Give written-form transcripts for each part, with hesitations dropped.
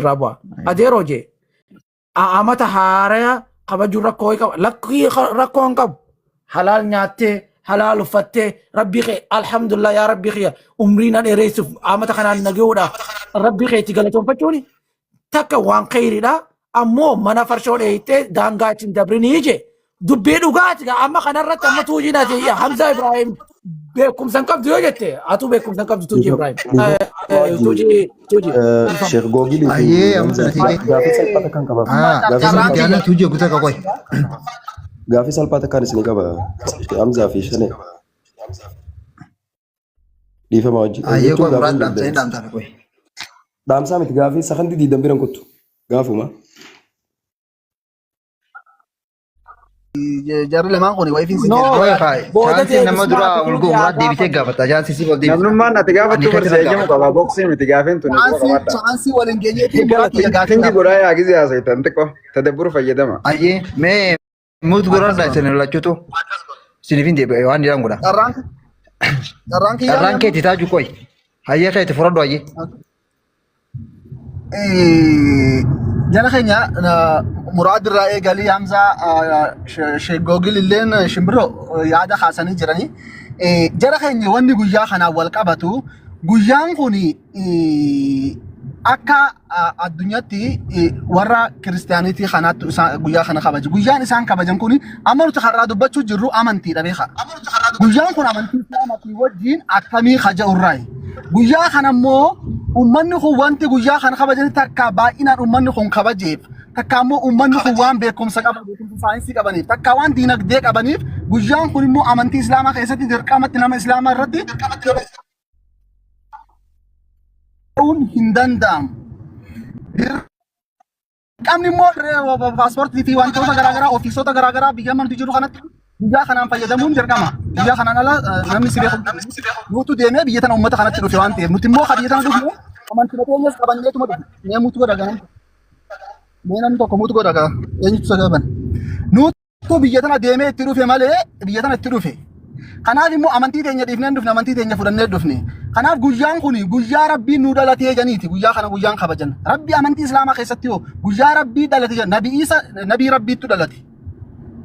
Irraa bu'a. Adeeroo jee amata haaraya kabajuun rakkoo wayii qaba. Lakkii rakkoo hin qabu. Halaal nyaattee, halaal uffattee, rabbii kee alhamdulillah yaa rabbii kiyya umrii na dheeressuuf amata kanaan na gahuudhaaf rabbii kee itti galatoonfachuuni takka waan kheyriidha. Ammoo mana farshoo dheeyxee daangaa ittiin dabrinii jee dubbii dhugaati gaa amma kanarratti amma tuujiin ati Hamzaa Ibrahim beekumsa hin qabdu yoo jette atuu beekumsa hin qabdu tuujii Ibrahim. Tuujii tuujii. Sheekh Googilii fi Ayyee amma Hamzaa sana siqee. gaafii salphaa takkaan qaba. Ah, Gaafii itti salphaa aanaa tuujii guutaa qaqoy. gaafii salphaa takkaan isin qaba. Hamzaa fi Shanee. Dhiifama wajjin. Ayyee Jechuun qoy muraas gaafiin dhaamsanii dhaamsaa qoy. Dhaamsaa miti gaafii sakandii diidan biran kuttu. Gaafuma. Jarri lamaan kun wayifiin si No, jedhe. Qoy kaa booda chaansiin nama deebisnaa dura ati ol tuujii ga'u haa muraas deebisee gaafannu. gaafata. Chaansii siif ol deebisa. Namnummaan ati Ani gaafattu keessa barsi eeyyamu gaafata. qaba. Boksii miti gaafiin tuni quba Chaansii qabaadha. chaansii waliin geenyeetiin muraa kiyya gaafii Tinki gaafadha. godhaa yaa gizee haasoftan xiqqoo tadabburu fayyadama. Ayyee mee muut godhadha isin lachuutu. Isiniif hin deebi'e waan jedhan godha. Carraan carraan kiyyaa Carraan amma keeti taaju qoy. Hayyee keeti fudhadhu hayyee. Jara keenya muraad irraa eegalii Hamzaa Sheek Googil illeen shimbirroo yaada kaasanii jiranii. Jara keenya wanni guyyaa kanaan wal qabatu guyyaan kun akka addunyaatti warra kiristiyaaniitii kanaatti isaan guyyaa kana kabaja. Guyyaan isaan kabajan kun amma nuti har'aa dubbachuu jirru amantiidha beekaa. Guyyaan kun amantii islaamaatii wajjin akkamii kaja'urraayi. Guyyaa kana immoo uummanni kun wanti guyyaa kana kabajan takka baay'inaan uummanni kun kabajeef takka immoo uummanni kun waan beekumsa qaban beekumsa saayinsii qabaniif takka waan diinagdee qabaniif guyyaan kun immoo amantii islaamaa keessatti dirqamatti nama islaamaa irratti ta'uun hin danda'amu. Dirqamni immoo paaspoortii fi wantoota garaagaraa ofiisota garaagaraa biyya amma nuti jiru kanatti guyyaa kanaan fayyadamuun dirqama. Guyyaa kanaan ala namni si beeku nutu deemee biyya tana uummata kanatti dhufe waan ta'eef nuti immoo biyya tana dhufne amantii keenyas qabanneetuma dhufe. Mee mutu godha ganama. Mee namni tokko mutu godha gaa eenyutu sagaban. Nutu biyya tana deemee itti dhufe malee biyya tana itti dhufe. Kanaaf immoo amantii teenya dhiifnee hin dhufne amantii teenya fudhannee dhufne. Kanaaf guyyaan kun guyyaa rabbiin nu dhalatee janiiti guyyaa kana guyyaan kabajan. Rabbi amantii islaamaa keessatti hoo guyyaa rabbii dhalate jedhan nabi Isa nabii rabbiittu dhalate.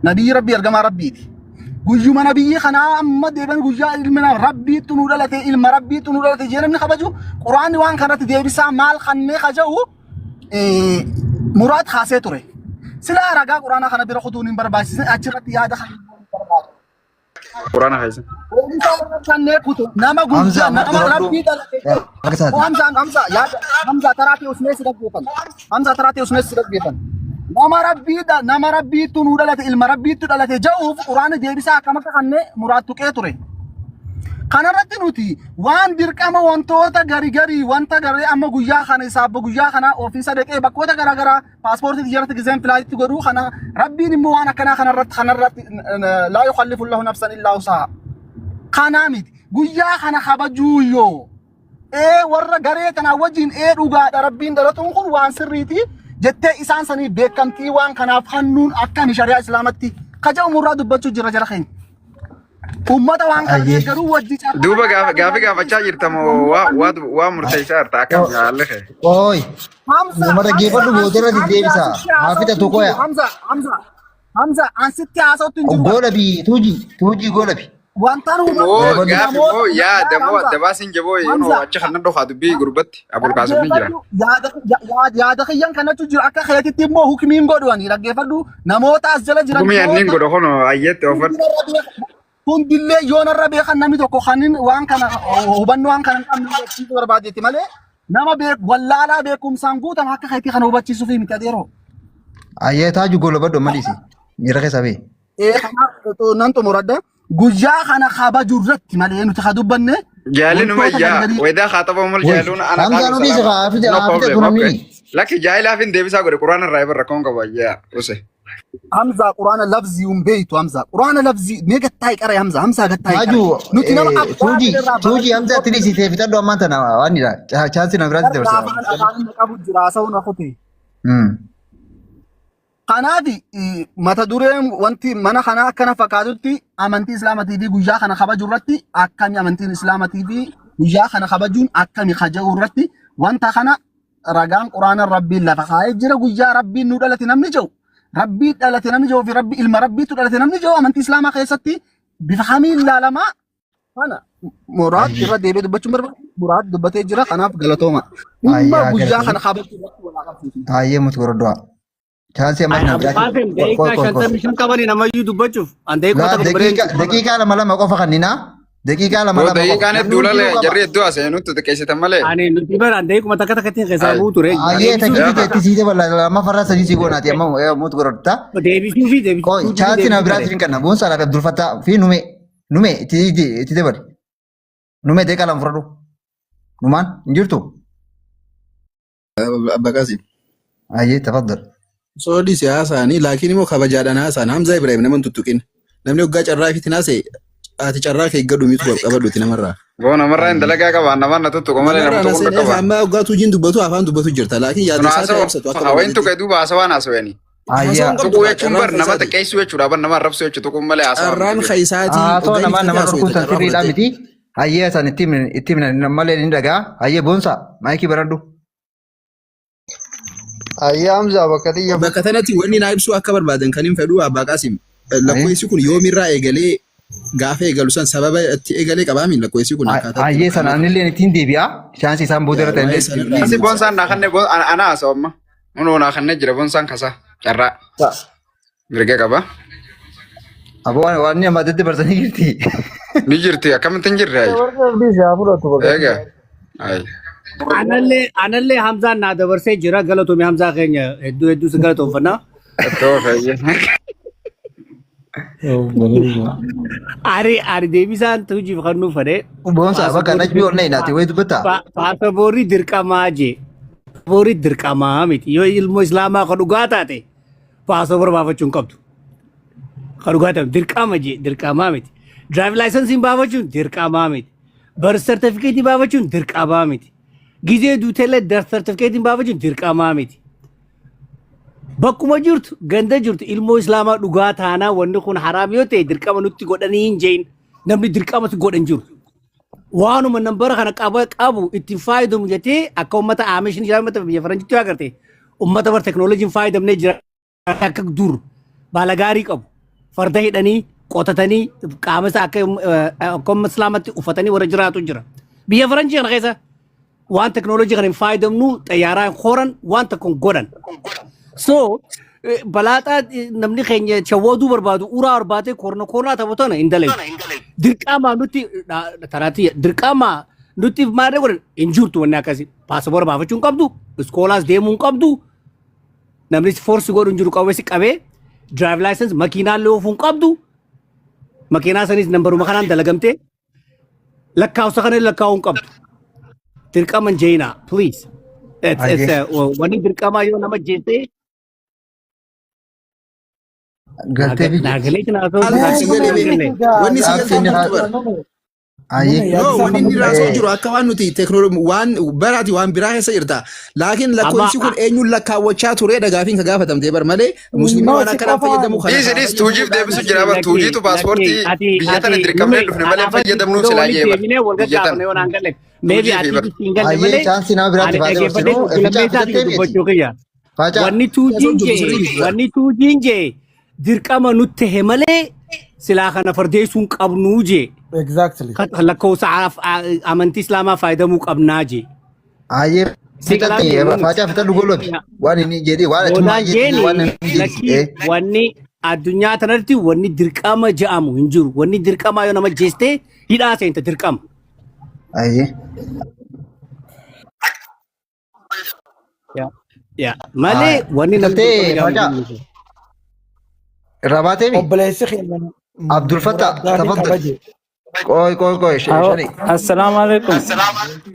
Nabiyyi rabbii ergamaa rabbiiti. Guyyuma nabiyyi kanaa amma deebi'an guyyaa ilmi namaa rabbiittu nu dhalate ilma rabbiittu nu dhalate jee namni kabaju quraanni waan kanatti deebisaa maal kannee kaja'u muraad kaasee ture. Silaa ragaa quraanaa kana bira kutuun hin barbaachisne achirratti yaada kan barbaadu. Quraana keessa. Deebisaa irra kannee kutu nama Hamza guyyaa amma nama duradhu. rabbii dhalate. Akka isaati. Hamza Hamza yaada Hamza taraa ta'e usnee si dhaggeeffan. Hamza taraa ta'e usnee si dhaggeeffan. Nama rabbii nama rabbiittu nuu dhalate ilma rabbiittu dhalate ja'uuf quraanni deebisaa akkam akka kannee muraad tuqee ture. Kanarratti nuti waan dirqama wantoota gari garii wanta garee amma guyyaa kana isaabba guyyaa kana ofiisa dhaqee bakkoota garaagaraa paaspoortii xiyyaarratti gizeen filaayiti godhuu kana rabbiin immoo waan akkanaa kanarratti kanarratti laa yukallifu lahu nafsan illaa wusaha. Kanaa miti guyyaa kana kabajuu yoo ee warra garee tanaa wajjin ee dhugaadha rabbiin dhalatuun kun waan sirriiti jettee isaan sanii beekamtii waan kanaaf hannuun akkami shari'aa islaamatti kaja umurraa dubbachuu jira jara keenya. Ummata waan kana Ayyee. deeggaruu wajji carraa Duuba gaafa gaafachaa jirta moo waa waa waa murteessaa jirta akkam haalli kee. Qoy. Hamza, Nama dhaggeeffadhu Hamza, booda irratti Hamza, deebisa. sitti Haa haasa'utti fixatu hin qoya. jiru. Hamza, Hamza, Hamza, an sitti haasa'utti hin jiru. Goolabi tuuji tuuji goolabi. Wantaan Moo hubadhu gaafi namoota moo yaada moo Hamza, adda baasiin jaboo yeroo Hamza, achi kan dhokaa dubbii gurbatti abul qaasim ni jira. dhaggeeffadhu yaada yaada kiyyan kanatu jiru akka keetitti immoo hukmiin godhu ani dhaggeeffadhu namoota as jala jiran Gumii anniin namoota godho kono ayyetti oofadhu. Hundillee yoo narra beekan namni tokko kan inni waan kana hubannoo waan kana hin qabne hubachiisuu barbaadetti malee nama beeku wallaalaa beekumsaan guutame akka keetii kana hubachiisuuf miti adeeroo. Ayyee taaju goolabadhu amma dhiisi. Miira keessaa bee. Ee kanaaf nan xumuradha. Guyyaa kana kabaju irratti malee nuti ka dubbanne Jaalli numa wantoota ijaa gargarii wayidaa haa tapha mal Woi. jaaluun ana Hamzaa qaalu nu dhiisi salaama. haa fixatu No haa fixatu problem okay. namni. Lakki jaayilaaf hin deebisaa godhe quraana irraa ibarra koon qaba yaa use. Hamza quraana lafzii hin beektu Hamza quraana lafzii mee gattaa qara Hamza Hamza gattaa qara Taaju nuti nama abbaa tuuji irraa tuuji barachuu Hamzaa atti dhiisi tee fixadhu ammaan tana waan dha. Chaansi na biraatti Gargaa dabarsa. afaan afaan inni qabu jira haasa'uu na kute. Kanaaf mata dureen wanti mana kanaa akkana fakkaatutti amantii islaamatii fi guyyaa kana kabaju irratti akkami amantiin islaamatii fi guyyaa kana kabajuun akkami kaja'u irratti wanta kana Ragaan Quraana Rabbiin lafa kaa'ee jira. Guyyaa Rabbiin nu dhalate namni jiru, Rabbii dhalate namni jiru fi Rabbi ilma Rabbiitu dhalate namni jiru amantii Islaamaa keessatti bifa kamiin ilaalamaa? Kana Muraad irra deebi'ee dubbachuun barbaadu. Muraad dubbatee jira, kanaaf galatooma. Dhimma Ayyaa guyyaa kana galatoomii. kabajuu irratti wal haa qabsiisnu. Ayyee mutu goroddoa. Chaansii ammas Ani na Abu biraatti. Qaasim Qoy daqiiqaa qoy qoy. 55 qabanii namayyuu dubbachuuf an daqiiquma Laa takka dubbaree daqiiqa daqiiqaa lama lama qofa kanninaa. Daqiiqaa lama Boo lama qofa. daqiiqaan Namni hedduu hundinuu lalee qaba. jarri hedduu haasa'e nutti xiqqeessitan malee. Ani nuti bara an daqiiquma takka takkatti keessaa Ay. bu'u ture. Ayyee Deebisuu takkitti Gaafa. teetti sii dabala lama farra sadii sii goonaati amma mutu gorodda. Deebisuu fi Qoy deebisuu fi chaansii nama deebisuu biraatti ture. hin kenna. Boonsaa lafa Abdul Fattah fi nume nume itti itti itti dabali. Nume daqiiqaa lama fudhadhu. Numaan hin jirtu. Abba Qasim. Ayyee tafaddal. Soodii siyaasaanii laakiin immoo kabajaadhaan haasa'an Hamzaa Ibrahim nama hin tuttuqin. Namni hoggaa carraa ofiitiin haasa'e ati carraa kee eeggadhu miitu qabadhuuti namarraa. Boo namarraa hin dalagaa qaba namaan na tuttuqu malee nama Namarraa tuquu hin na seenee qaban. amma hoggaa tuujiin dubbatu afaan dubbatu jirta laakiin Sun yaada isaa ta'e haasawaa ibsatu akka hawain barbaadetti. tuqe duuba haasawaan haasawanii. Ayyaa. Haasawaan qabdu Tuquu kaa jechuun carraan bar nama keessaati. xiqqeessuu jechuudha bar nama arrabsuu jechuudha tuquun malee haasawaa miti Carraan beeku. keessaati Haasoo hoggaa namaa inni nama haasawee dhorkuun san carraa sirriidhaa fudhattee. miti. Hayyee san itti himne itti himne malee ni dhagaa. Hayyee boonsaa maayikii baradhu. Ayyaa Hamzaa bakka xiyya Bakka tanatti wanni naa ibsuu akka barbaadan kan hin fedhu Abbaa Qaasim lakkoofsi kun yoomirraa eegalee gaafa eegalu san sababa itti eegalee qabaamiin lakkoofsi kun akkaataa itti Hayyee sana lakkaa'ame. anillee ittiin deebi'a. Chaansii isaan booda Yaa irra waa'ee ta'e sanarraa Asi hin boonsaan naa kanne ana haasawa amma. Unoo naa kanne jira boonsaan kasaa carraa mirga qaba. Aboo waan waan nama adda dabarsanii jirti. Ni jirti akkamitti hin jirre ayi. Warri abdii si haa fudhatu bakka Eega. Ayi. Anallee Hamzaan naa dabarsee jira. Galatoomi Hamzaa keenya, hedduu hedduu si galatoomfanna. Ittoo fayyee. Ani deebisaan tuujiif kan nuuf fedhe. Boonsaa bakka najbii ol nainaati wayi dubbataa. Paasapoorrii dirqamaa jee. Paasapoorrii dirqamaa miti. Yoo ilmoo Islaamaa ka dhugaa taate paasapoora baafachuu hin qabdu. Ka dhugaa taate dirqama jee, dirqamaa miti. Drive license baafachuun dirqamaa miti. Birth certificate baafachuun dirqamaa miti. Gizee duuteellee death certificate baafachuun dirqamaa miti. Bakkuma jirtu ganda jirtu ilmoo Islaamaa dhugaa taanaa wanni kun haraam yoo ta'e dirqama nutti godhanii hin jeen, namni dirqama si godhan jiru. Waanuma nambara kana qaba qabu ittiin fayyadamu jettee akka uummata Aamishni jira, uummata biyya faranjitti yoo agarte uummata bar teknooloojiin fayyadamnee jira, akka dur baala gaarii qabu farda hidhanii qotatanii qaama isaa akka uummata Islaamatti uffatanii warra jiraatu jira. Biyya faranjii kana keessa waan teknooloojii kana hin fayyadamnu, xayyaaraa hin horan, waan tokko hin godhan. So balaaxaa namni keenya shawwaduu barbaadu uraa barbaadee korna kornaa taphatan hin dalagu. Dirqama nutti tanaatti dirqama nutti maal godhan hin jirtu wanni akkasii. Paasapoora baafachuu hin qabdu, iskoolaas deemuu hin qabdu, namni force godhu hin jiru qawwee si qabee, drive license makiinaallee oofuu hin qabdu. Makiinaa sanis nambaruma kanaan dalagamtee lakkaa'usa kana lakkaa'uu hin qabdu. Dirqama hin jeenaa, please. It's, wanni dirqamaa yoo nama jeessee Galtee fi naagalee kinaasoo Wanni si galee beeku. Wanni si galtee jirtu bara. Ayyee. No, wanni inni raasoo jiru akka waan nuti teknoolojii waan baraati waan biraa keessa jirta. Laakiin lakkoofsi kun eenyuun lakkaawwachaa ture dhagaafiin ka gaafatamtee bar malee musliimni waan akkanaan fayyadamu kana. Dhiisi dhiisi, tuujiif deebisu jira bar, tuujiitu paaspoortii biyya tana dirqamnee dhufne malee fayyadamnu silaa jee bar biyya tana. Maybe Tuujii fi ati bar. hin galle Ayyee malee chaansii nama biraatti ani baatee dhaggeeffadhee barsiisuu. Ficaa lammeessaa fitattee miti. dubbachuu kiyya. Faacaa. Wanni tuujiin jee, wanni tuujiin jee dirqama nutti tahe malee silaa kana fardeessuu hin qabnuu jee. Exactly. Lakkoofsa amantii Islaamaa fayyadamuu qabnaa jee. Ayyee Si galaa fitattee jiru. faacaa fitadhu gollobi. Waan inni jedhee waan ati Boodaan maal jettee jeeni waan inni lakkii jedhee. wanni addunyaa tanarratti wanni dirqama ja'amu hin jiru. Wanni dirqamaa yoo nama jeestee hidhaa seenta dirqama. Ayyee. Yaa malee wanni namni Fitattee dirqama ja'amu faacaa. hin jiru. Irraa baatee mi? Obboleessi keenya Abdul Fattah Muraad gaafii tafaddal. kabaje. Qoy qoy qoy shani. Assalaamu alaikum.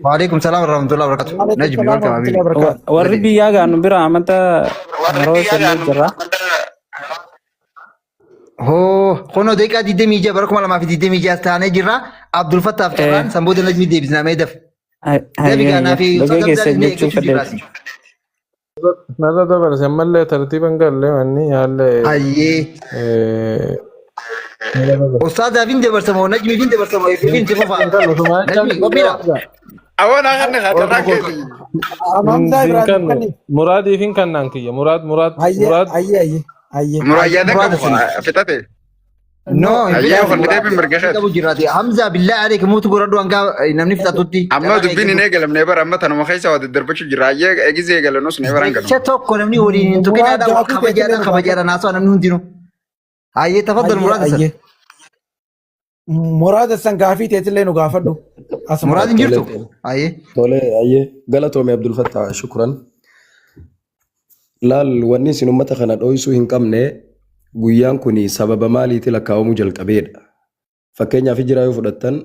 Waalaikum salaam warahmatullahi wabarakatuh. Waalaikum Najmi salaam welcome warahmatullahi habibi. wabarakatuh. Warri biyyaa gaanu bira amata yeroo isallee jira. Hoo kunoo daqiiqaa 26 bara 2026 taanee jirra. Abdul Fattaaf carraan san booda Najmi deebisnaa mee daf. Dafi gaanaa fi Baga Ustaaz keessa Abdaan illee jechuu eeggachuu fedheeti. jirraasi. Narra dabarse ammallee tartiiban galle wanni haalli Hayyee. Narra dabarse. Ustaazaaf hin dabarsamoo Najmiif hin dabarsamoo eebbiif hin fufaa. Najmi qophiidha. Awwa naa kanne haa carraan keeti. Hamzaa Siin Ibrahim kannu kanni. muraadiif hin kannaan kiyya muraad muraad Hayyee muraad hayyee hayyee hayyee. Muraan yaada Muraada qabu sini. fixate. No, hin Hayyee fixate. ofan deebiin mirga Muraad isheeti. qabu jiraate. Hamza billaa aleek muutu godhadhu hanga namni fixatutti. Amma Carraa dubbiin hin eeggatu. eegalamne bara amma tanuma keessa waa daddarbachuu jira. Hayyee eegizee eegalanus ne baraan Jecha ganu. tokko namni waliin hin Muraad tuqinaadha. gaafii teetillee Kabajaadha nu gaafadhu. kabajaadha naasoo namni hundinuu. Hayyee tafaddal Hayyee muraada san. hayyee. Muraada san gaafii teetillee nu gaafadhu. Asuma. Muraad hin Tole jirtu. Hayyee. tole ayyee galatoome Abdul Fattah shukran. Laal wanni isin uummata kana dho'isuu hin qabne guyyaan kun sababa maaliiti lakkaa'amuu jalqabeedha. Fakkeenyaaf hijiraa yoo fudhattan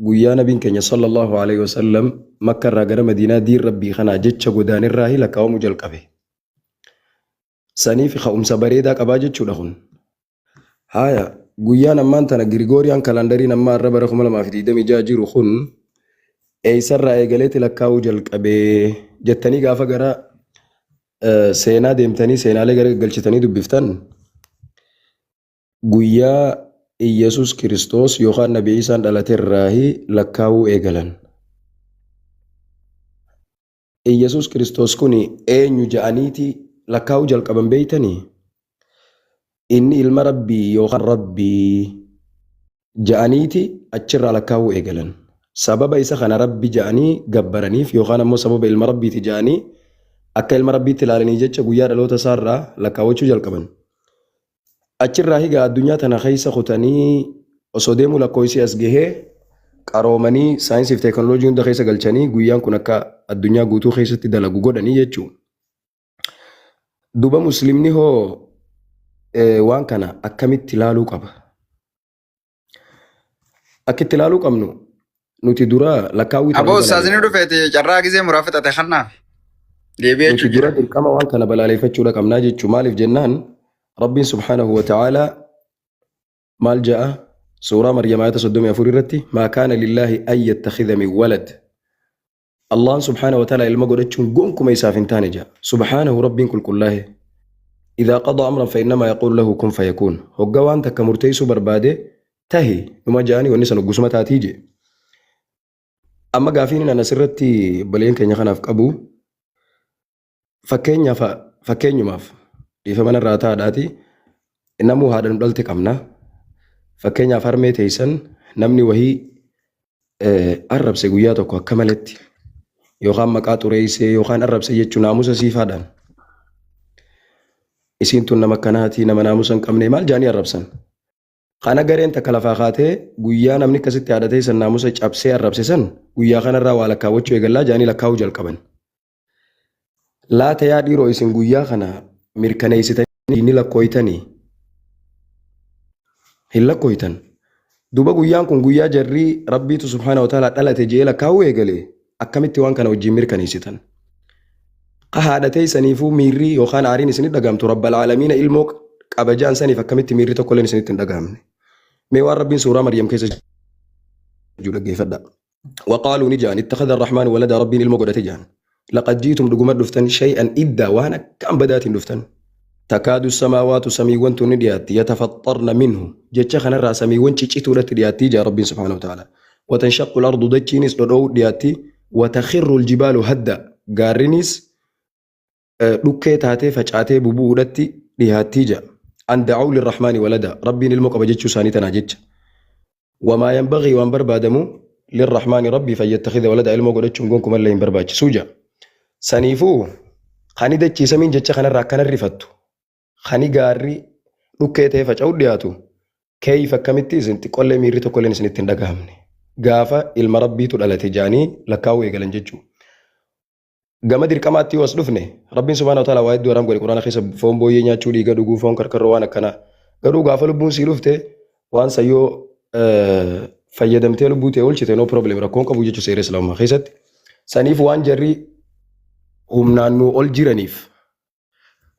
guyyaa nabiin keenya sallallahu alaihi wasallam Makka irraa gara Madiinaa diin rabbii kanaa jecha godaanirraa lakkaa'amuu jalqabe. Saniif ka'umsa bareedaa qabaa jechuudha kun. Haaya guyyaan ammaan tana Girigooriyaan kalaandariin ammaa irra bara 2026 jiru kun eessarraa eegaleeti lakkaa'uu jalqabee jettanii gaafa gara seenaa deemtanii seenaalee gara galchitanii dubbiftan guyyaa Iyyasuus Kiristoos yookaan Nabi Iisaan dhalaterraahi lakkaa'uu eegalan. Iyyasuus Kiristoos kun eenyu ja'aniiti lakkaa'uu jalqaban beeytanii? Inni ilma rabbii yookaan rabbii ja'aniiti achirraa lakkaa'uu eegalan. Sababa isa kana rabbi ja'anii gabbaraniif yookaan ammoo sababa ilma rabbiiti ja'anii akka ilma rabbiitti ilaalanii jecha guyyaa dhaloota isaarraa lakkaawwachuu jalqaban. Achirraa higaa addunyaa tana keessa kutanii osoo deemuu lakkoofsi as gahee qaroomanii saayinsii fi teekinooloojii hunda keessa galchanii guyyaan kun akka addunyaa guutuu keessatti dalagu godhanii jechuudha. Duba muslimni hoo waan kana akkamitti ilaaluu qaba? Akkitti ilaaluu qabnu nuti dura lakkaawwii tana Aboo ni ustaazni balaaleffanna. dhufeeti carraa gizee muraa fixate kannaaf. Deebi'ee Nuti jechuu dura jira. dirqama waan kana balaaleffachuudha qabnaa jechuu maaliif jennaan Rabbiin subhaanahu wa ta'aalaa maal ja'a suuraa Maryam ayata 34 irratti maa kaana lillaahi an yattakhidha min walad Allahn subhaanahu wa ta'aalaa ilma godhachuun gonkuma isaaf hin taane ja'a subhaanahu Rabbiin qulqullaa'e idhaa qadaa amran fa innamaa yaquulu lahu kun fayakuun hogga waan takka murteessuu barbaade tahi numa ja'anii wanni san hoggusuma taatii jee amma gaafiin ani asirratti obboleeyyan keenya kanaaf qabu fakkeenyaaf fakkeenyumaaf dhiifama narraa taadhaati namuu haadha nu dhalte qabna fakkeenyaaf harmee teessan namni wahii arrabse guyyaa tokko akka maletti yookaan maqaa xureessee yookaan arrabse jechuun naamusa siifaadhaan isiin tun nama akkanaati nama naamusa hin qabne maal jaanii arrabsan. Kana gareen takka lafaa kaatee guyyaa namni akkasitti haadha teessan naamusa cabsee arrabse san guyyaa kanarraa waa lakkaawwachuu eegallaa jaanii lakkaa'uu jalqaban. Laata yaa dhiiroo isin guyyaa kana mirkaneessitanii ni lakkooytanii? Hin lakkooytan. Duuba guyyaan kun guyyaa jarri Rabbiitu subhaana wa ta'ala dhalate je'ee lakkaa'uu eegale akkamitti waan kana wajjin mirkaneessitan? Ka haadha teessaniifuu miirri yookaan aariin isinitti dhagahamtu Rabbal aalamiina ilmoo qaba ja'an saniif akkamitti miirri tokkolleen isinitti hin dhagahamne? Mee waan Rabbiin suuraa Maryam keessa jiru dhaggeeffadhaa. Waqaaluu ni ja'an ittakhadha arrahmaanu walada Rabbiin ilmoo godhate ja'an. Laqad jiitum dhuguma dhuftan shay'an iddaa waan akkaan badaatiin dhuftan. Takaadu samaawaatu samiiwwan tun ni dhiyaatti yatafaxxarna minhu jecha kanarraa samiiwwan cicituudhatti dhiyaatti jaa Rabbiin subhaanahu wa ta'ala. Watanshaqqu al-ardu dachiinis dhodhoo'uu dhiyaatti watakhirru al-jibaalu hadda gaarrinis dhukkee taatee facaatee bubu'uudhatti dhiyaattii ja'a. An da'aw lirrahmaani walada Rabbiin ilmoo qaba jechuu isaanii tanaa jecha. Wamaa yanbaghii waan barbaadamu lirrahmaani Rabbiif an yattakhidha walada ilmoo godhachuun gonkumallee hin barbaachisuu ja'a. Saniifuu kani dachii samiin jecha kanarraa akkana rifattu kani gaarri dhukkee ta'ee faca'u dhiyaatu keeyfa akkamitti isin xiqqollee miirri tokkolleen isinitti hin dhagahamne gaafa ilma Rabbiitu dhalate ja'anii lakkaa'uu eegalan jechuu. Gama dirqamaatti yoo as dhufne Rabbiin subhaanahu wa ta'ala waa hedduu haraam godhe Quraana keessa foon booyyee nyaachuu dhiiga dhuguu foon karkarroo waan akkanaa. Garuu gaafa lubbuun sii dhufte waan san yoo fayyadamtee lubbuu tee oolchite no problem rakkoon qabu jechuun seera islaamummaa keessatti. Saniif waan jarri humnaan nuu ol jiraniif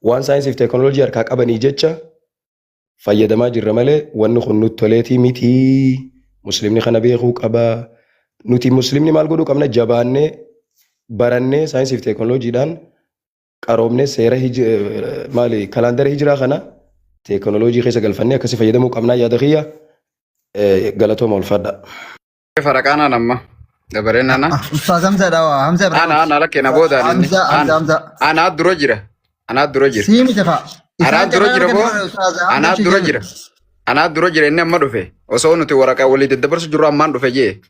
waan saayinsii fi teekinooloojii harkaa qabanii jecha fayyadamaa jirra malee wanni kun nutti toleetii miti. Muslimni kana beekuu qaba. Nuti muslimni maal godhuu qabna jabaannee barannee saayinsii fi teekinooloojiidhaan qaroomnee seera maali kalaandara hijiraa kana teekinooloojii keessa galfannee akkasi fayyadamuu qabnaa yaada kiyya galatooma ulfaadha. Faraqaanaan amma. Dabareen ana. Ustaaz Hamza dha Hamza Ana Ibrahim. ana lakkee na boodaan inni. Hamza Hamza Ana Hamza. anaa dura jira. Anaa dura jira. Sii miti fa'a. Anaa Isaan dura carraa jira argatan boo. bara Ustaaz Hamza Anaa dura jira. Anaa dura jira inni amma dhufe. Osoo nuti waraqaa walii daddabarsu jirru ammaan dhufe jee.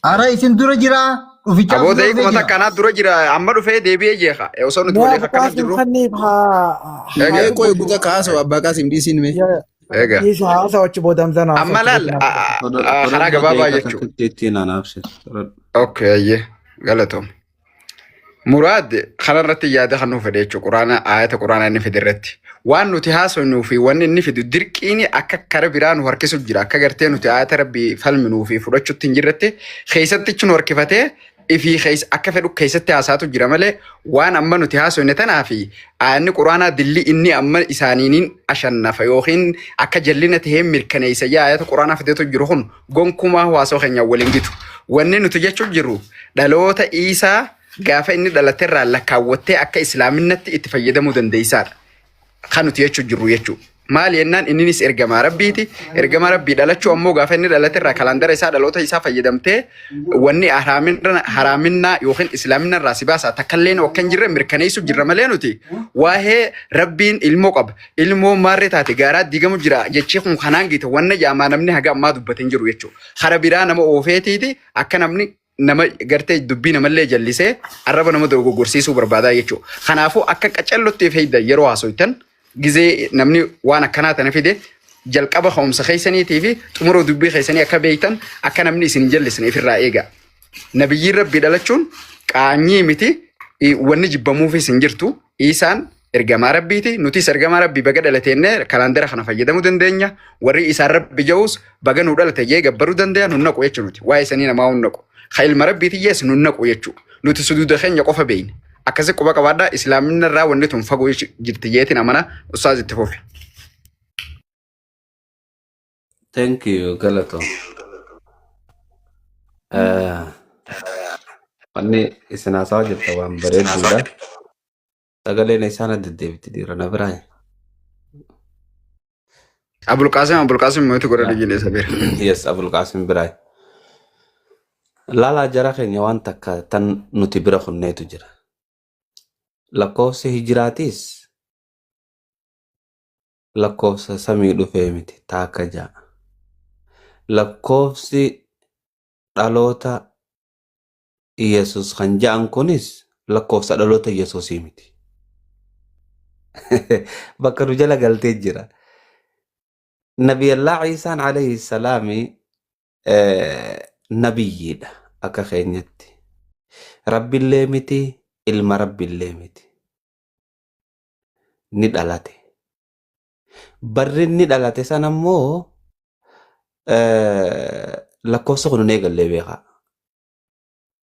Ara isin dura jira. Dhufichaaf Aboo dura dhufee daqiiquma jira. takka anaa dura jira amma dhufee deebi'ee jeeqa. Osoo nuti Mee walii Abu akkana Qaasim jirru. kanniif haa Eega Mee haa qoy dubbatu. guta kaasoo abbaa qaasim dhiisiin mee. eega. Dhiisa haasa achi booda Hamzaan haasa Amma achi laal booda naaf. karaa Fudhadhu gabaabaa daqiiqa jechuudha. takkitti ittiin anaabse. Fudhadhu. Okay ayyee galatoom. Muraad kanarratti yaada kan nuuf fide jechuudha. Quraana ayata quraanaa inni fide irratti. Waan nuti haasofnuu fi wanni inni fidu dirqiin akka kara biraa nu harkisu jira. Akka gartee nuti ayata rabbii falminuu fi fudhachuutti hin jirretti keessattichi nu harkifatee ifii keessa akka fedhu keessatti haasaatu jira malee waan amma nuti haasofne tanaa fi ayanni quraanaa dilli inni amma isaaniiniin ashannafa yookiin akka jallina tahee mirkaneessa yaa ayata quraanaa fideetu jiru kun gonkumaa hawaasoo keenya waliin gitu. Wanni nuti jechuun jirru dhaloota Iisaa gaafa inni dhalaterraa lakkaawwattee akka islaaminatti itti fayyadamuu dandeessaadha. Kan nuti jechuun jirru jechuudha. Maali jennaan inninis ergamaa rabbiiti. Ergamaa rabbii dhalachuu ammoo gaafa inni dhalaterraa kalaandara isaa dhaloota isaa fayyadamtee wanni haraaminaa yookiin islaaminarraa si baasaa takkallee akka hin jirre mirkaneessu jirra malee nuti waa'ee rabbiin ilmoo qaba. Ilmoo maarree taate gaaraa diigamu jira jechii kun kanaan giite wanna jaamaa namni haga ammaa dubbate hin jiru jechuudha. Kara biraa nama oofeetiiti akka namni nama gartee dubbii namallee jallisee arraba nama dogoggorsiisuu barbaadaa jechuudha. Kanaafuu akka qacallotti fayyada yeroo haasoytan gizee namni waan akkanaa tana fide jalqaba ka'umsa keessaniitii fi xumura dubbii keessanii akka beektan akka namni isin hin jallisne ifirraa eega. Nabiyyiin rabbii dhalachuun qaanyii miti wanni jibbamuufis hin jirtu. Isaan ergamaa rabbiiti. Nutis ergamaa rabbii baga dhalateenne kalaandara kana fayyadamuu dandeenya. Warri isaan rabbi ja'us baga nu dhalate jee gabbaruu dandeenya nun naqu jechuudha nuti. Waa'ee sanii namaa hun naqu. Ka ilma rabbiiti jees nun naqu jechuudha. Nuti suduuda keenya qofa beeyna. Akkasi quba qabaadhaa islaaminna irraa wanni tun fagoo jirti jeetiin amana ustaaz itti fufi. Thank you galatoom. Wanni isin haasawaa jirta waan bareedduudha. Sagaleen isaan adda deebiti dhiira na biraa. Abulqaasim Abulqaasim mootii godha dhiyyiin isa bira. Yes, Abulqaasim biraa. Laalaa jara keenya waan takka tan nuti bira kunneetu jira. Lakkoofsi hijiraatiis lakkoofsa samii dhufee miti taakka ja'a. Lakkoofsi dhaloota Iyesus kan ja'an kunis lakkoofsa dhaloota Iyesusii miti. Bakka nu jala galtee jira. Nabiyallaa Iisaan alayhi salaami nabiyyiidha akka keenyatti. Rabbillee miti, ilma rabbillee miti. Ni dhalate. Barri inni dhalate sana immoo lakkoofsa kun hin eegallee beekaa.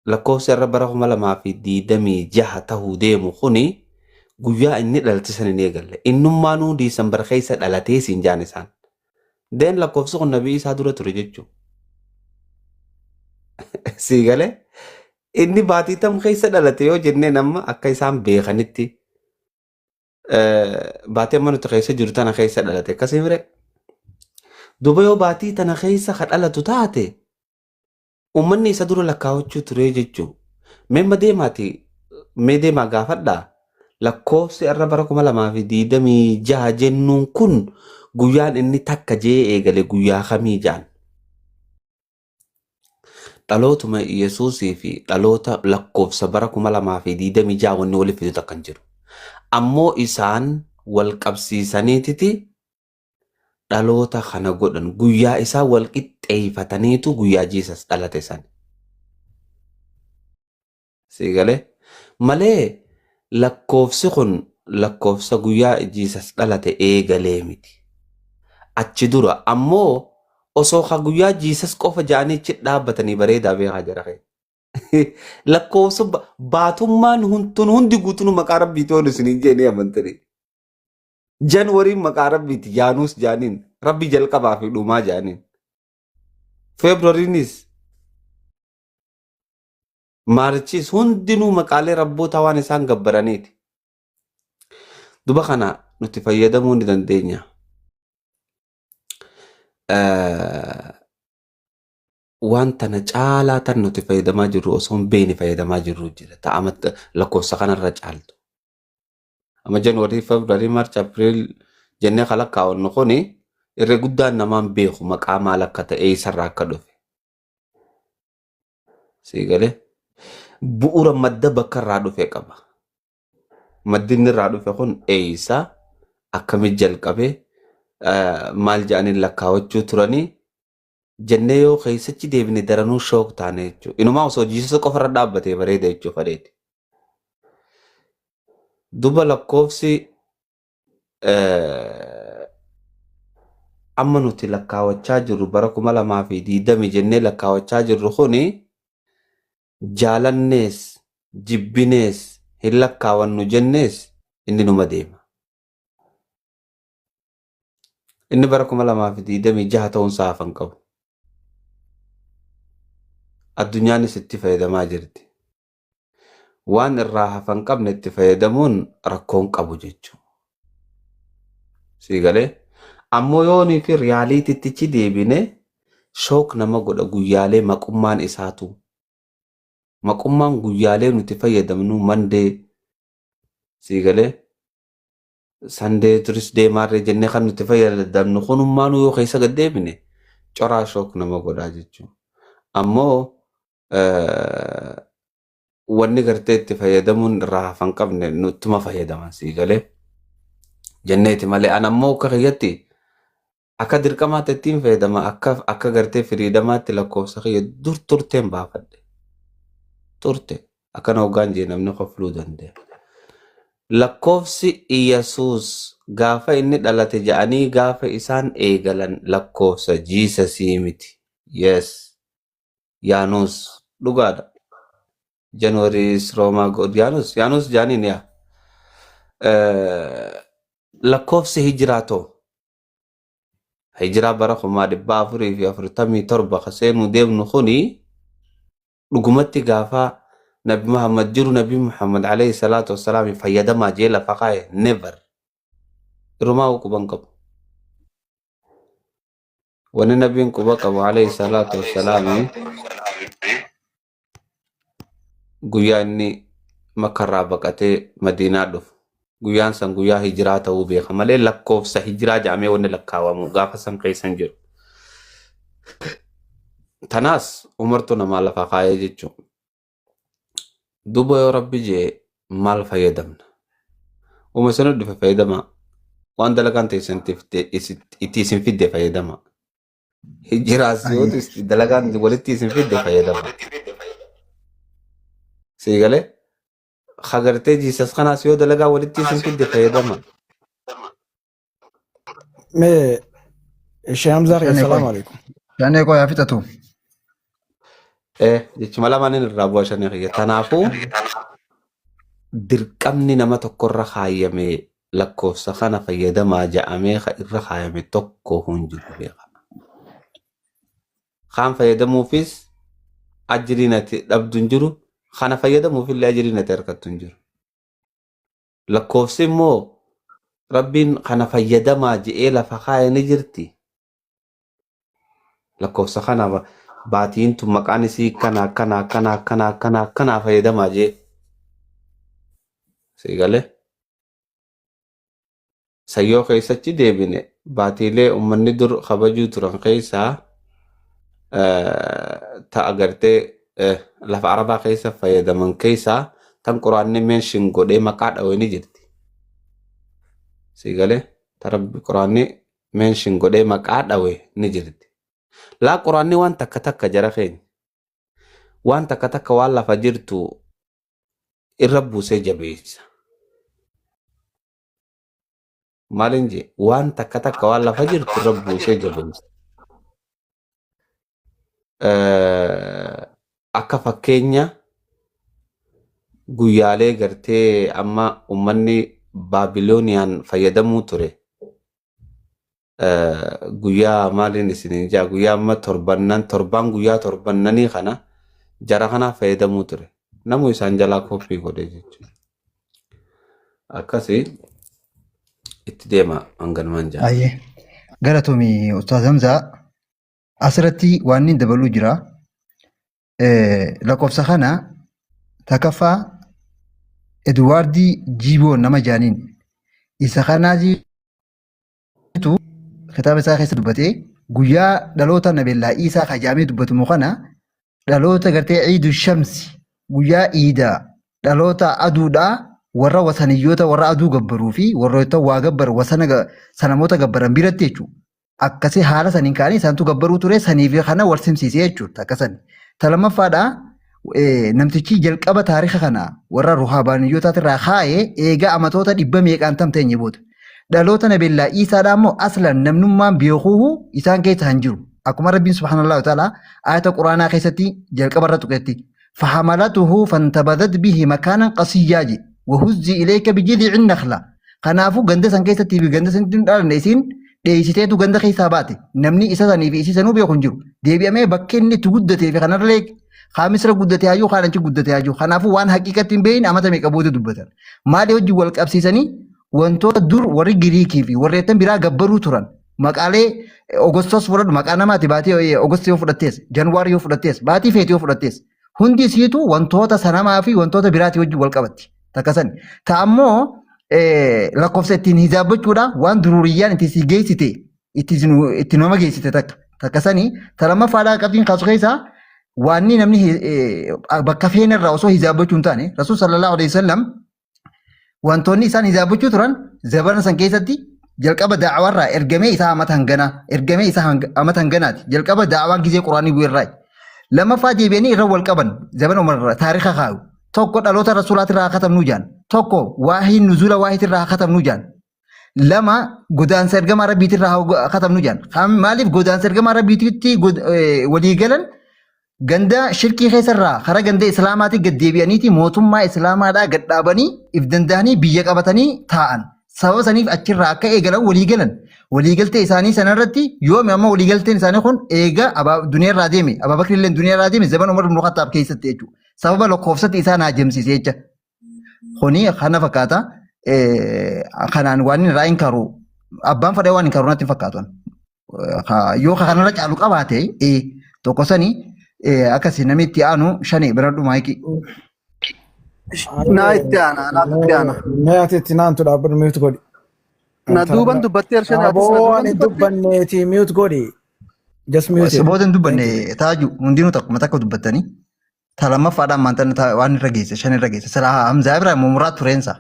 Lakkoofsi irra bara 2026 tahuu deemu kuni guyyaa inni dhalate sana hin eegalle. Innummaanuu Diisambar keessa dhalatee siin jaan isaan. Deen lakkoofsi kun nabii isaa dura ture jechuudha. Sii galee inni baatii tam keessa dhalate yoo jenneen amma akka isaan beekanitti baatii amma nuti keessa jiru tana keessa dhalate akkasii mire. Duuba yoo baatii tana keessa ka dhalatu taate uummanni isa dura lakkaawachuu ture jechuu. Mee amma deemaati mee deemaa gaafadhaa lakkoofsi irra bara 2026 jennuun kun guyyaan inni takka jee eegale guyyaa kamii jaan. Dhalootuma Yesuusii fi dhaloota lakkoofsa bara 2026 wanni walitti fidu takka hin jiru. Ammoo isaan wal qabsiisaniititi dhaloota kana godhan guyyaa isaa wal qixxeeffataniitu guyyaa Jesus dhalate san. Sii galee? Malee lakkoofsi kun lakkoofsa guyyaa Jesus dhalate eegalee miti. Achi dura ammoo osoo ka guyyaa Jesus qofa ja'anii achi dhaabbatanii bareedaa beekaa jara keenya. Lakkoofsa baatummaan huntun hundi guutuun maqaa rabbiiti oolu isiniin jeenii amantanii. Janwariin maqaa rabbiiti jaanuus jaaniin rabbi jalqabaa fi dhumaa jaaniin. Feebruariinis Maarchis hundinuu maqaalee rabboota waan isaan gabbaraniiti. Duba kana nuti fayyadamuu ni dandeenya. Waan tana caalaa tan nuti fayyadamaa jirru osoo hin beekne fayyadamaa jirru jira. Ta amma lakkoofsa kanarra caaltu. Amma January, February, March, April jennee kan lakkaa'annu kuni irra guddaan namaan beeku maqaa maal akka ta'e eessarraa akka dhufe. Sii galee bu'uura madda bakka irraa dhufe qaba. Maddi inni irraa dhufe kun eessa akkamitti jalqabe maal jedhanii lakkaawachuu turanii jennee yoo keessachi deebine daranuu shook taane jechuudha. Inumaa osoo jiisasa qofa irra dhaabbatee bareeda jechuu fadheeti. Duba lakkoofsi amma nuti lakkaawachaa jirru bara 2020 jennee lakkaawachaa jirru kuni jaalannees jibbinees hin lakkaawannu jennees inni numa deema. Inni bara 2026 ta'uun isaa hafan qabu. Addunyaanis itti fayyadamaa jirti. Waan irraa hafan qabne itti fayyadamuun rakkoon qabu jechuudha. Sii galee? Ammoo yoonii fi riyaaliitittichi deebine shook nama godha guyyaalee maqummaan isaatu. Maqummaan guyyaalee nuti fayyadamnu Monday sii galee Sunday Tuesday maarree jennee kan nuti fayyadamnu kunummaanuu yoo keessa gad deebine coraa shook nama godhaa jechuudha. Ammoo wanni gartee itti fayyadamuun irraa hafan qabne nuttuma fayyadaman sii galee jenneeti malee an ammoo akka kiyyatti akka dirqamaatti ittiin fayyadama akka akka gartee firiidamaatti lakkoofsa kiyya dur turteen baafadhe turte akkana hoggaan jee namni kofluu danda'a. Lakkoofsi Iyyasuus gaafa inni dhalate ja'anii gaafa isaan eegalan lakkoofsa Jiisasii miti. Yes. Yaanuus dhugaadha. January is Roma God Yaanuus Yaanuus jaaniin yaa. Lakkoofsi hijiraa too hijiraa bara 1447 ka seenuu deemnu kuni dhugumatti gaafa Nabi Muhammad jiru Nabi Muhammad alayhi salaatu wassalaam fayyadamaa jee lafa kaaye never irumaa quban qabu. Wanni nabiin quba qabu alayhi salaatu wassalaami guyyaa inni makkarraa baqatee madiinaa dhufu. Guyyaan san guyyaa hijiraa ta'uu beeka malee lakkoofsa hijiraa jedhamee wanni lakkaawamu gaafa san keessa hin jiru. Tanaas umartu namaa lafa kaayee jechuudha. Duuba yoo rabbi jee maal fayyadamna? Uma isin dhufe fayyadamaa. Waan dalagaan teessan itti isin fidde fayyadamaa. Hijiraas yoo dalagaan walitti isin fidde fayyadamaa. Sii galee? Hagartee jiisas kanaas yoo dalagaa walitti isin fidde fayyadamaa. Mee Sheekh Hamzaa kiyya Shanee salaamu qoy. alaikum. Shanee qoy haa fixatu. Jechuma lamaaniin irraa bu'a shanee kiyya. Kanaafuu dirqamni nama tokkorra kaayame lakkoofsa kana fayyadamaa ja'amee ka irra kaayame tokko hin jiru beeka. Kaan fayyadamuufis ajriin ati dhabdu hin jiru. Kana fayyadamuuf illee ajriin ati argattu hin jiru. Lakkoofsi immoo Rabbiin kana fayyadamaa je'ee lafa kaaye ni jirti. Lakkoofsa kana baatiin tun maqaan isii akkana akkana akkana akkana akkana akkanaa fayyadamaa jee. Sii galee? Sayyoo keessatti deebine baatiilee uummanni dur kabajuu turan keessaa ta agartee lafa Arabaa keessa fayyadaman keessaa tan quraanni mention godhee maqaa dhawe ni jirti. Sii galee ta rabbi quraanni mention godhee maqaa dhawe ni jirti. Laa quraanni waan takka takka jara keenya waan takka takka waan lafa jirtu irra buusee jabeessa. Maalin jee waan takka takka waan lafa jirtu irra buusee jabeessa. Akka fakkeenya guyyaalee gartee amma uummanni Baabilooniyaan fayyadamuu ture. Guyyaa maaliin isiniin jaa guyyaa amma torbannan torbaan guyyaa torbannanii kana jara kanaa fayyadamuu ture. Namu isaan jalaa kooppii godhe jechuudha. Akkasii itti deema hanganumaan jaa. Ayyee. Galatoomi Ustaaz Hamzaa. Asirratti waan inni dabaluu jira. Lakkoofsa kana takaffaa Edwaardii Jiiboo nama jaaniin isa kanaatiitu kitaaba isaa keessa dubbatee guyyaa dhaloota Nabiillaa Iisaa kajaamee dubbatamu kana dhaloota gartee Iidu Shamsi guyyaa iidaa dhaloota aduudhaa warra wasaniyyoota warra aduu gabbaruu fi warroota waa gabbaran wasana sanamoota gabbaran biratti jechuudha. Akkasii haala saniin ka'anii isaantu gabbaruu ture sanii fi kana wal simsiisee jechuudha akka sani. Ta lammaffaadha namtichi jalqaba taarika kana warra ruhaabaaniyyootaati irraa kaa'e eegaa amatoota dhibba meeqaan tam teenye booda. Dhaloota Nabiillaa Iisaadhaa immoo aslan namnummaan beekuuhu isaan keessa hin jiru. Akkuma Rabbiin subhaanallahu wa ta'ala ayata Quraanaa keessatti jalqaba irra tuqetti. Fahamalatuhu fantabadat bihi makaanan qasiyyaa jedhe. Wahuzzi ilayka bijidhi'in nakhla. Kanaafuu ganda san keessatti fi ganda sanitti hin dhalanne isiin dheessiteetu ganda keessaa baate. Namni isa sanii fi isii sanuu beeku hin jiru. Deebi'amee bakki inni itti guddatee fi kanarlee kaa Misra guddate hayyuu kaan achi guddate hayyuu. Kanaafuu waan haqiiqatti hin beekin amata meeqa booda dubbatan. Maali wajjin wal qabsiisanii wantoota dur warri Giriikii fi warreettan biraa gabbaruu turan. Maqaalee Ogostos fudhadhu maqaa namaati baatii Ogosti yoo fudhattees Januwaari yoo fudhattees baatii feete yoo fudhattees hundi isiitu wantoota sanamaa fi wantoota biraatii wajjin wal qabatti. Takka sani. Ta ammoo lakkoofsa ittiin hizaabbachuudha waan duruuriyyaan itti si geessite itti nama geessite takka. Takka sani. Ta lammaffaadhaa qabxiin kaasu keessaa waanni namni bakka feenerraa osoo hizaabbachuu hin taane Rasuul sallallahu alaihi wasallam wantoonni isaan hizaabbachuu turan zabana san keessatti jalqaba da'awarraa ergamee isaa amata hanganaa ergamee isaa amata hanganaati jalqaba da'awaan gizee quraanii bu'eerraa lammaffaa deebi'anii irra wal qaban zabana umarra taarika kaayu tokko dhaloota rasuulaatirraa haa katabnuu jaan tokko waahii nuzuula waahiitirraa haa katabnuu jaan lama godaansa ergamaa rabbiitirraa haa katabnuu jaan maaliif godaansa ergamaa rabbiititti walii galan Ganda shirkii keessarraa karaa ganda Islaamaatii gad deebi'aniiti mootummaa Islaamaadhaa gad dhaabanii if danda'anii biyya qabatanii taa'an. Sababa saniif achirraa akka eegalan walii galan. Waliigaltee isaanii sanarratti yoomi amma waliigalteen isaanii kun eega duniyaarraa deeme Abaabakri illee duniyaarraa deeme zaman Umar ibn Khattaab keessatti jechuudha. Sababa lakkoofsatti isaan haajamsiise jecha. Kuni kana fakkaata. Kanaan waan inni irraa hin karu abbaan fedhee waan hin karu natti hin fakkaatu. Yoo kanarra caalu qabaate tokko sani akkasi namni itti aanu shani bira dhumaa hiiki. Naa itti aana, naaf itti aana. Mee ati itti naantu dhaabbadhu mute godhi. Na duuban dubbattee shani atis na Aboo duuban ani dubbattee. dubbanneeti mute godhi. Just mute it. Booda hin dubbanne Thank you. taaju hundinuu takkuma takka dubbattanii. Ta lammaffaadhaan maanta waan irra geesse shan irra geesse. Silaa Hamzaa Ibrahim muraa tureensa.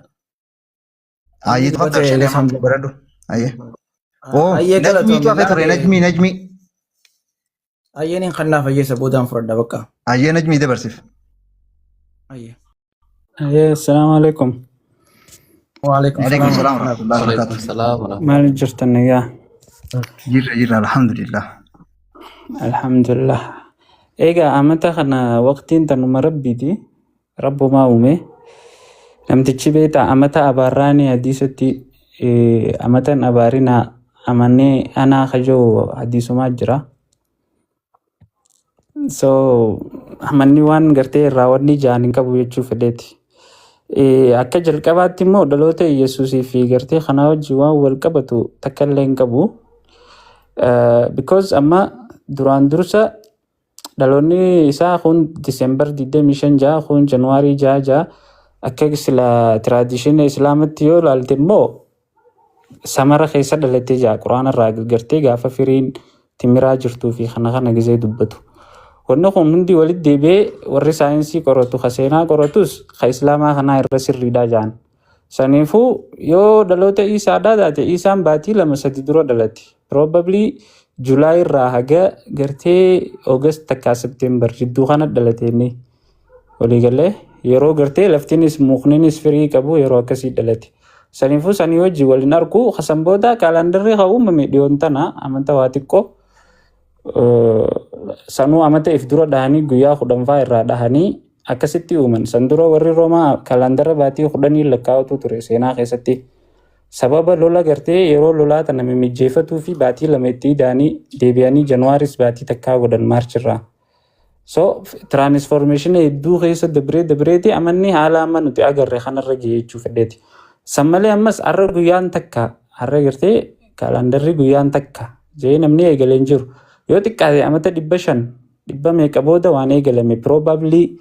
Ayyee Dubbate tafaddal shani Elias amma Hamza. baradhu. Ayyee. Oo Ayyee najmiitu galatoomi hafe ture laaqee. najmii najmii. Ayyeen hin kannaa fayyeessa boodaan fudhadha bakka. Ayyee najmii dabarsiif. Ayyee. Ayyee, assalaamu alaikum. Waalaikum Waalaikum salaam salaam warahmatullahi warahmatullahi Waalaikum wabarakatuh. salaam warahmatullahi. Maal jirtan nagaa? Jirra jirra alhamdulillah. Alhamdulillah. Egaa amata kana waqtiin tanuma rabbiiti. Rabbumaa uume. Namtichi beektaa amata abaarraanii hadiisatti amatan abaarinaa amannee anaa kajoo hadiisumaa jira. So amanni waan gartee irraa wanni jaan hin qabu jechuu fedheeti. Akka jalqabaatti immoo dhaloota Yesuusii fi gartee kanaa wajjin waan wal qabatu takka illee hin qabu. Because amma duraan dursa dhaloonni isaa kun December 25 ja'a kun January 6 ja'a akka sila tradition Islaamatti yoo ilaalte immoo samara keessa dhalatee ja'a quraana irraa gartee gaafa firiin timiraa jirtuu fi kana kana gisee dubbatu. Wanni kun hundi walitti deebi'ee warri saayinsii qoratu ka seenaa qoratus ka islaamaa kanaa irra sirriidhaa ja'an. Saniifuu yoo dhaloota Iisaadhaa taate Iisaan baatii 2 3 dura dhalate. Probably July irraa haga gartee August takkaa September jidduu kana dhalate inni. Waliigalee yeroo gartee laftiinis mukniinis firii qabu yeroo akkasii dhalate. Saniifuu sanii wajjin waliin argu kasan booda kaalandarri haa uumame dhiyoon tana amanta waa xiqqoo sanuu amata if dura dhahanii guyyaa 10 faa irraa dhahanii akkasitti uuman. San dura warri Roomaa kaalandara baatii 10 lakkaa'utu ture seenaa keessatti. Sababa lola gartee yeroo lolaa tana mimijjeeffatuu fi baatii 2 itti ida'anii deebi'anii Januwaaris baatii takkaa godhan Maarchirraa. So transformation hedduu keessa dabree dabreeti amanni haala amma nuti agarre kanarra ga'e jechuu fedheeti. San malee ammas har'a guyyaan takka har'a gartee kaalandarri guyyaan takka jee namni eegalee hin jiru. Yoo xiqqaate amata 500 Dhibba meeqa booda waan eegalame. Probably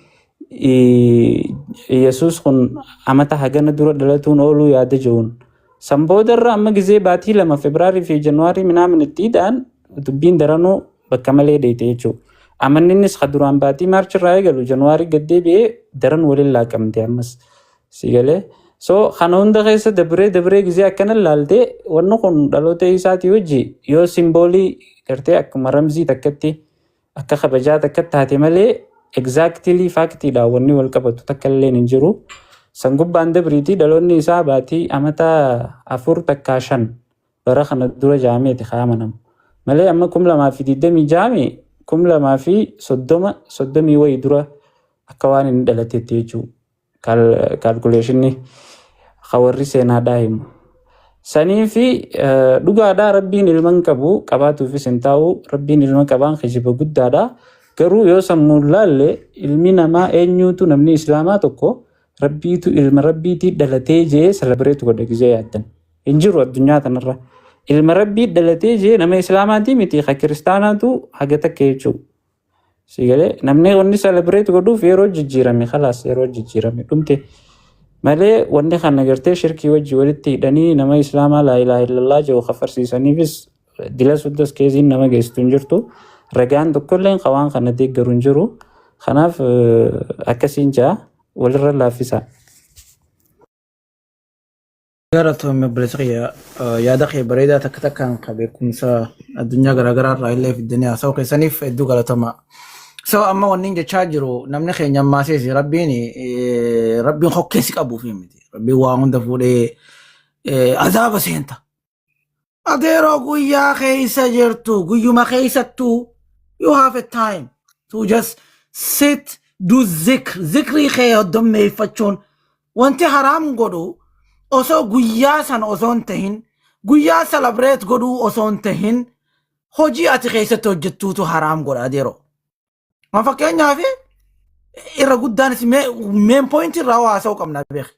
Yesuus kun amata hagana dura dhalatuun ooluu yaada jiruun. San boodarra amma gizee baatii 2 Febraarii fi Januwaarii minaamin itti hidhaan dubbiin daranuu bakka malee dheeyte jechuudha. Amanni innis ka duraan baatii Maarchi irraa eegalu Januwaarii gad deebi'ee daran waliin laaqamte ammas. Si galee? So kana hunda keessa dabree dabree gizee akkana laalte, wanni kun dhaloota isaatii wajji yoo symbolii gartee akkuma ramzii takkatti, akka kabajaa takka taate malee, exactly factiidhaan wanni wal qabatu takka illee hin jiru. San gubbaan dabriitii dhaloonni isaa baatii amata 4 takkaa 5 bara kana dura jaameeti kaamanamu. Malee amma 2026 2030 30 wayii dura akka waan inni dhalatetti jechuudha. Calculationni warri seenaadhaa himu. Sanii fi dhugaadhaa, Rabbiin ilma hin qabu, qabaatuufis hin taa'u. Rabbiin ilma qabaan kijiba guddaadha. Garuu yoo sammuun laalle, ilmi namaa eenyuutu, namni islaamaa tokko Rabbiitu ilma Rabbiitii dhalatee jee celebrate godha gizee yaaddan? Hin jiru addunyaa tanarra. Ilma Rabbii dhalatee jee nama islaamaatii miti, ka kiristaanaatu haga takka jechuudha. Si galee? Namni wanni celebrate godhuuf yeroo jijjiirame, khalaas, yeroo jijjiirame dhumte. Malee wanni kana gartee shirkii wajji walitti hidhanii nama islaamaa laa ilaaha illallah jedhu kafarsiisaniifis dila suddas keeziin nama geessitu hin jirtu. Ragaan tokkolleen waan kana deeggaru hin jiru. Kanaaf akkasiin jaa, walirra laaffisa. Galatoomii obboleessa kiyya, yaada kee bareedaa takka takkaan ka beekumsa addunyaa garaagaraa irraa illee fiddanii haasa'uu keessaniif hedduu galatoomaa. So amma wanni inni jechaa jiru, namni keenya ammaa Rabbiin Rabbiin hokkeessi qabuuf miti. Rabbiin waa hunda fuudhee azaaba seenta. Adeeroo, guyyaa keessa jirtu, guyyuma keessattuu you have a time to just sit, do zikr, zikrii kee hoddommeeffachuun. Wanti haraam godhu osoo guyyaa san osoo hin tahin, guyyaa celebrate godhuu osoo hin tahin, hojii ati keessatti hojjettuutu haraam godha, adeeroo. Ma fakkeenyaaf irra guddaanis main point irraa haasa'uu qabna, beek.